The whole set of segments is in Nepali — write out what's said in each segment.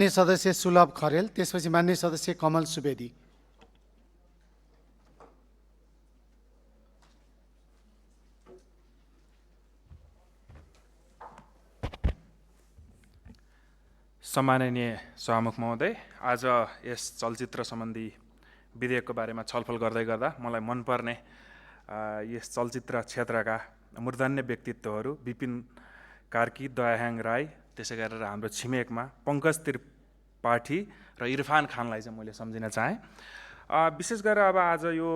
माननीय सदस्य सुलभ खरेल, त्यसपछि माननीय सदस्य कमल सुवेदी। सम्माननीय सभामुख महोदय, आज यस चलचित्र सम्बन्धी विधेयकको बारेमा छलफल गर्दै गर्दा मलाई मनपर्ने यस चलचित्र क्षेत्रका मूर्धन्य व्यक्तित्वहरू विपिन कार्की, दयाहाङ राई, त्यसै गरेर हाम्रो छिमेकमा पङ्कज त्रिपाठी र इरफान खानलाई चाहिँ मैले सम्झिन चाहेँ। विशेष गरेर अब आज यो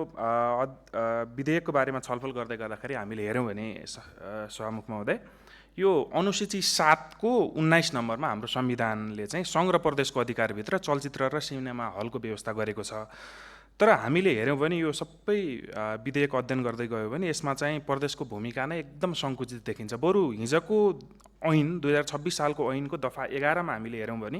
विधेयकको बारेमा छलफल गर्दै गर्दाखेरि हामीले हेऱ्यौँ भने सभामुख महोदय, यो अनुसूची 7 को 19 नम्बरमा हाम्रो संविधानले चाहिँ सङ्घ र प्रदेशको अधिकारभित्र चलचित्र र सिनेमा हलको व्यवस्था गरेको छ। तर हामीले हेऱ्यौँ भने यो सबै विधेयक अध्ययन गर्दै गयो भने यसमा चाहिँ प्रदेशको भूमिका नै एकदम सङ्कुचित देखिन्छ। बरु हिजोको ऐन 2026 सालको ऐनको दफा 11 मा हामीले हेऱ्यौँ भने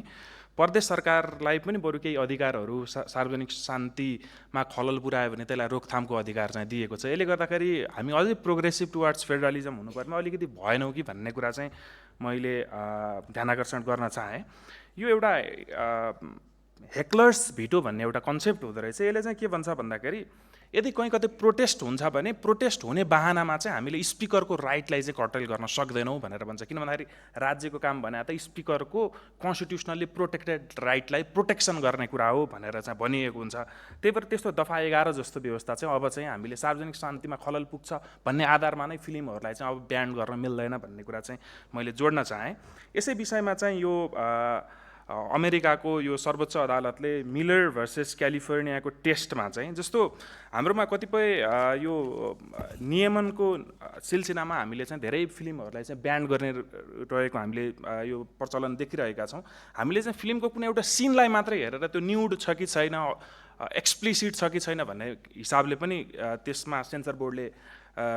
प्रदेश सरकारलाई पनि बरु केही अधिकारहरू सार्वजनिक शान्तिमा खलल पुर्यायो भने त्यसलाई रोकथामको अधिकार चाहिँ दिएको छ। यसले गर्दाखेरि हामी अझै प्रोग्रेसिभ टुवार्ड्स फेडरलिजम हुनुपर्ने अलिकति भएनौँ कि भन्ने कुरा चाहिँ मैले ध्यानाकर्षण गर्न चाहेँ। यो एउटा हेक्लर्स भिटो भन्ने एउटा कन्सेप्ट हुँदो रहेछ। यसले चाहिँ के भन्छ भन्दाखेरि यदि कहीँ कतै प्रोटेस्ट हुन्छ भने प्रोटेस्ट हुने बाहनामा चाहिँ हामीले स्पिकरको राइटलाई चाहिँ कर्टेल गर्न सक्दैनौँ भनेर भन्छ। किन भन्दाखेरि राज्यको काम भने त स्पिकरको कन्स्टिट्युसनली प्रोटेक्टेड राइटलाई प्रोटेक्सन गर्ने कुरा हो भनेर चाहिँ भनिएको हुन्छ। त्यही भएर त्यस्तो दफा 11 जस्तो व्यवस्था चाहिँ अब चाहिँ हामीले सार्वजनिक शान्तिमा खलल पुग्छ भन्ने आधारमा नै फिल्महरूलाई चाहिँ अब ब्यान गर्न मिल्दैन भन्ने कुरा चाहिँ मैले जोड्न चाहेँ। यसै विषयमा चाहिँ यो अमेरिकाको यो सर्वोच्च अदालतले मिलर भर्सेस क्यालिफोर्नियाको टेस्टमा चाहिँ जस्तो हाम्रोमा कतिपय यो नियमनको सिलसिलामा हामीले चाहिँ धेरै फिल्महरूलाई चाहिँ ब्यान गर्ने रहेको हामीले यो प्रचलन देखिरहेका छौँ। हामीले चाहिँ फिल्मको कुनै एउटा सिनलाई मात्रै हेरेर त्यो न्युड छ कि छैन, एक्सप्लिसिट छ कि छैन भन्ने हिसाबले पनि त्यसमा सेन्सर बोर्डले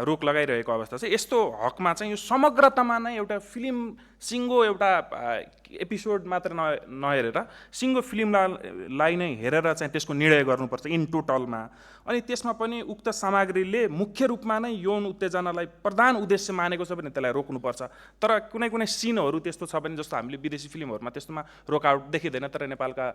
रोक लगाइरहेको अवस्था छ। यस्तो हकमा चाहिँ यो समग्रतामा नै एउटा फिल्म सिङ्गो एउटा एपिसोड मात्र नहेरेर सिङ्गो फिल्मलाई नै हेरेर चाहिँ त्यसको निर्णय गर्नुपर्छ इन टोटलमा। अनि त्यसमा पनि उक्त सामग्रीले मुख्य रूपमा नै यौन उत्तेजनालाई प्रधान उद्देश्य मानेको छ भने त्यसलाई रोक्नुपर्छ। तर कुनै कुनै सिनहरू त्यस्तो छ भने जस्तो हामीले विदेशी फिल्महरूमा त्यस्तोमा रोकआउट देखिँदैन, तर नेपालका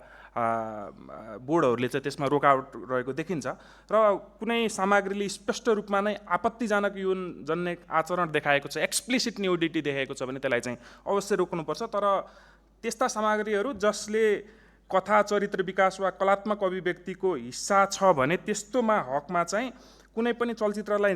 बोर्डहरूले चाहिँ त्यसमा रोकआउट रहेको देखिन्छ। र कुनै सामग्रीले स्पष्ट रूपमा नै आपत्तिजनक यौनजन्य आचरण देखाएको छ, एक्सप्लिसिट न्युडिटी देखाएको छ भने त्यसलाई चाहिँ अवश्य रोक्नुपर्छ। तर त्यस्ता सामग्रीहरू जसले कथा, चरित्र विकास वा कलात्मक अभिव्यक्तिको हिस्सा छ भने त्यस्तोमा हकमा चाहिँ कुनै पनि चलचित्रलाई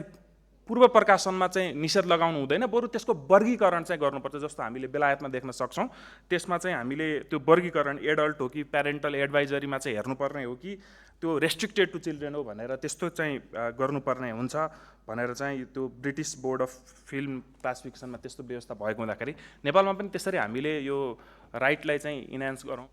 पूर्व प्रकाशनमा चाहिँ निषेध लगाउनु हुँदैन, बरु त्यसको वर्गीकरण चाहिँ गर्नुपर्छ। जस्तो हामीले बेलायतमा देख्न सक्छौँ, त्यसमा चाहिँ हामीले त्यो वर्गीकरण एडल्ट हो कि प्यारेन्टल एडभाइजरीमा चाहिँ हेर्नुपर्ने हो कि त्यो रेस्ट्रिक्टेड टु चिल्ड्रेन हो भनेर त्यस्तो चाहिँ गर्नुपर्ने हुन्छ भनेर चाहिँ त्यो ब्रिटिस बोर्ड अफ फिल्म क्लासिफिकेसनमा त्यस्तो व्यवस्था भएको हुँदाखेरि नेपालमा पनि त्यसरी हामीले यो राइटलाई चाहिँ इन्हान्स गरौँ।